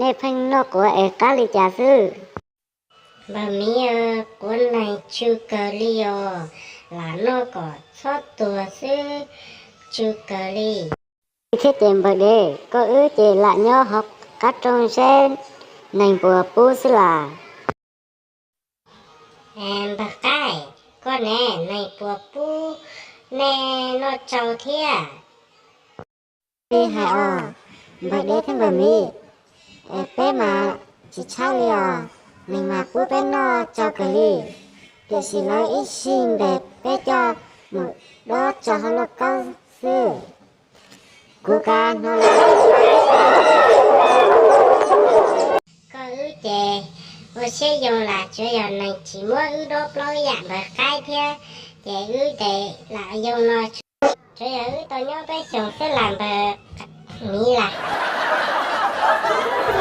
Nej pheej noj quav es qab li cas xwb? Npawg Miv, quav neeg tsw kawg li os, lam noj kom txhob tuag xwb, tsw kawg li. Thiab ces npawg Dev, koj wb ces lam nyob hauv qab rooj seb neeg puas pub xwb las. Npawg Qaib, koj ne, neeg puas pub nej noj tsau thiab? Li hais os, npawg Dev thiab npawg Miv, es peb mas tsis tshaib li os, neeg mas pub peb noj tsau kawg li, tiam sis lawv ib sij ntes peb coj mus dob tso hauv lauj kaub xwb. Kuv kav no. Koj wb ces ua siab yoo las, tsuav yog neeg tsis muab wb dob plaub yam npawg Qaib thiab, ces wb ces lam yoo no, tsuav yog wb tau nyob peb xyoos xwb las npawg Miv las.